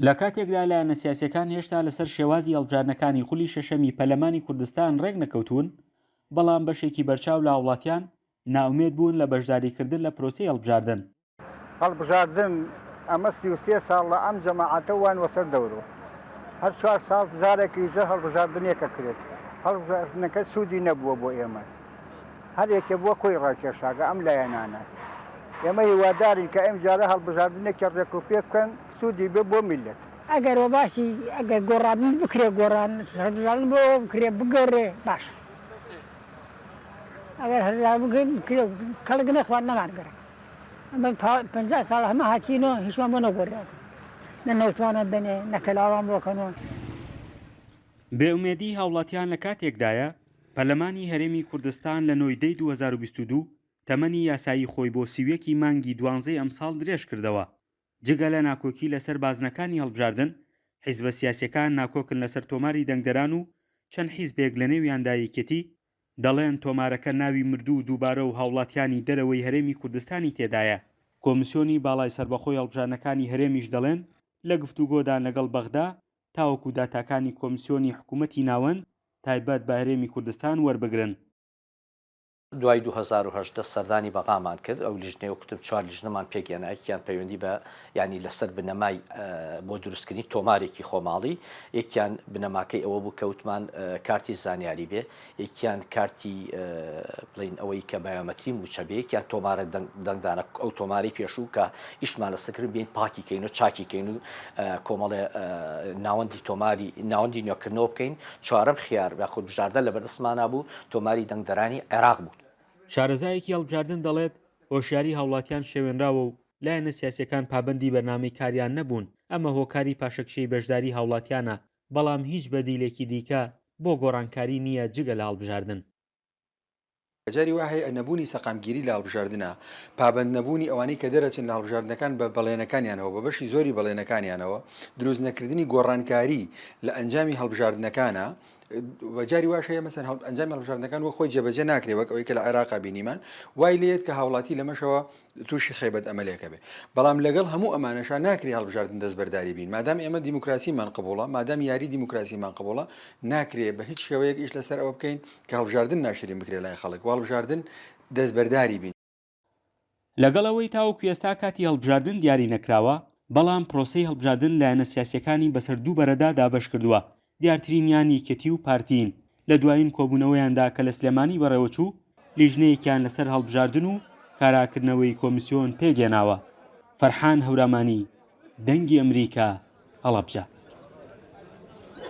لە کاتێکدا لایەنە سیاسییەکان هێشتا لەسەر شێوازی هەڵبژاردنەکانی خولی شەشەمی پەرلەمانی کوردستان ڕێکنەکەوتوون، بەڵام بەشێکی بەرچاو لە هاوڵاتیان نائومێد بوون لە بەشداریکردن لە پرۆسەی هەڵبژاردن. هەڵبژاردن ئەمە 33 ساڵە ئەم جەماعەتە وان وەسەر دەورۆ هەر چوار ساڵ جارێکیژە هەڵبژاردنێک ئەکرێت هەڵبژاردنەکە سوودی نەبووە بۆ ئێمە هەر یەکێ بۆ خۆی ڕاکێشاگە ئەم لایەنانە ئێمە هیوادارین کە ئەمجارە هەڵبژاردنێکی ڕێکوپێک بکەن سوودی بێ بۆ میللەت. ئەگەر وە باسی ئەگەر گۆڕان بکرێ گۆڕان هەڵبژاردن بۆ ئەوە بکرێ بگۆڕێ باشە ئەگەر هەڵبژاردن بکرێ بکرێ کەڵک نەخوارد نەمان گەرەک ئەمە 50 ساڵ هەمە هاتینەوە هیچمان بۆ نەگۆڕاوە نە نەوتمانە دەنێ نە کەلاوان بۆ کەنەوە. بێئومێدیی هاوڵاتیان لە کاتێکدایە، پەرلەمانی هەرێمی کوردستان لە نۆی دەی 2022 تەمەنی یاسایی خۆی بۆ 31 ی مانگی دوانزەی ئەمساڵ درێژکردەوە، جگە لە ناکۆکی لەسەر بازنەکانی هەڵبژاردن، حیزبە سیاسییەکان ناکۆکن لەسەر تۆماری دەنگدەران و چەند حیزبێک لەنێویاندا یەکێتی، دەڵێن تۆمارەکە ناوی مردوو و دووبارە و هاوڵاتیانی دەرەوەی هەرێمی کوردستانی تێدایە. کۆمسیۆنی باڵای سەربەخۆی هەڵبژاردنەکانی هەرێمیش دەڵێن لە گفتوگۆدان لەگەڵ بەغدا تاوەکو داتاکانی کۆمسیۆنی حکومەتی ناوەند تایبەت بە هەرێمی کوردستان وەربگرن. دوای 2018 سەردانی بەغامان کرد، ئەو لیژنەیە وەک وتم چوار لیژنەمان پێکهێنا، یەکیان پەیوەندی بە یانی لەسەر بنەمای بۆ دروستکردنی تۆمارێکی خۆماڵی، یەکیان بنەماکەی ئەوە بوو کە وتمان کارتی زانیاری بێ، یەکیان کارتی بڵێین ئەوەی کە بایۆمەتری مووچە بێ، یەکیان تۆمارە دەنگدانە ئەو تۆمارەی پێشوو کە ئیشمان لەسەر کرد بێین پاکی کەین و چاکی کەین و کۆمەڵێ ناوەندی تۆماری ناوەندی نوێکردنەوە بکەین، چوارەم خیار یاخود بژاردە لەبەردەستمانا بوو تۆماری دەنگدەرانی عێراق بوو. شارەزایەکی هەڵبژاردن دەڵێت، هۆشیاری هاوڵاتیان شێوێنراوە و لایەنە سیاسییەکان پابەندی بەرنامەی کاریان نەبوون، ئەمە هۆکاری پاشەکشێی بەشداری هاوڵاتیانە، بەڵام هیچ بەدیلێکی دیکە بۆ گۆڕانکاری نییە جگە لە هەڵبژاردن. جاری وا هەیە نەبوونی سەقامگیری لە هەڵبژاردنا، پابەند نەبوونی ئەوانەی کە دەرەچن لە هەڵبژاردنەکان بە بەڵێنەکانیانەوە، بە بەشی زۆری بەڵێنەکانیانەوە، دروست نەکردنی گۆڕانکاری لە ئەنجامی هەڵبژاردنەکانە و جاری واش هەیە مەسەن ئەنجامی هەڵبژاردنەکان وەک خۆی جێبەجێ ناکرێ وەک ئەوەی کە لە عێراقا بینیمان وای لێت کە هاوڵاتی لەمەشەوە تووشی خەیبەت ئەمەلێکە بێ. بەڵام لەگەڵ هەموو ئەمانەشا ناکرێ هەڵبژاردن دەستبەرداری بین. مادام ئێمە دیموکراسیمان قبوڵە، مادام یاری دیموکراسیمان قبوڵە، ناکرێ بە هیچ شێوەیەک ئیش لەسەر ئەوە بکەین کە هەڵبژاردن ناشرین بکرێ لای خەڵک و هەڵبژاردن دەستبەرداری بین. لەگەڵ ئەوەی تاوەکو ئێستا کاتی هەڵبژاردن دیاری نەکراوە، بەڵام پرۆسەی هەڵبژاردن لایەنە سیاسییەکانی بەسەر دوو بەرەدا دابەشکردووە، دیارترینیان یەکێتی و پارتیین، لە دوایین کۆبوونەوەیاندا کە لە سلێمانی بەڕێوەچوو، لیژنەیەکیان لەسەر هەڵبژاردن و کاراکردنەوەی کۆمیسیۆن پێکهێناوە. فەرحان هەورامانی، دەنگی ئەمریکا، هەڵەبجە.